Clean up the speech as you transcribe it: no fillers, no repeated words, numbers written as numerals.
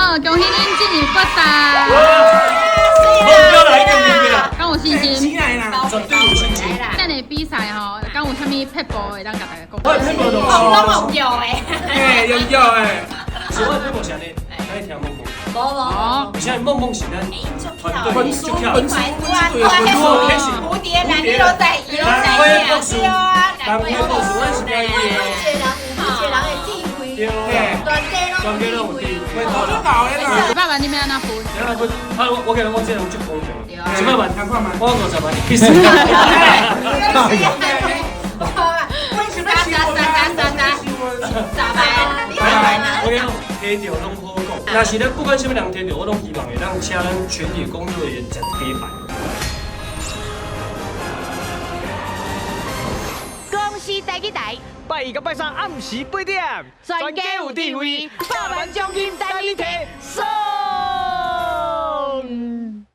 好，恭喜恁進入決賽。目標來一定明白啦。敢有信心？起來啦！絕對有信心。咱的比賽吼，敢有啥物撇步會當共大家講？我的撇步就是，攏用叫的。哎，用叫的。是我的撇步是按呢，咱聽夢夢。無無。哦。而且夢夢是咱團隊粉絲粉絲對，蝴蝶蘭你攏知，伊攏知對啊，人會博士，阮是聽伊的。每一個人有每一個人的智慧，對，全家攏有智慧。我都搞的啦。100萬你欲按怎分？按怎分？啊，我記得我這人足公平，100萬，我50萬，其實。三三三三三三，10萬，你10萬啊？我跟你講，提著攏好講。若是咧，不管啥物人提著，我攏希望會當請咱全體工作人員食雞排。公視台語台，拜一佮拜三暗時8點，全家有智慧，百萬獎金等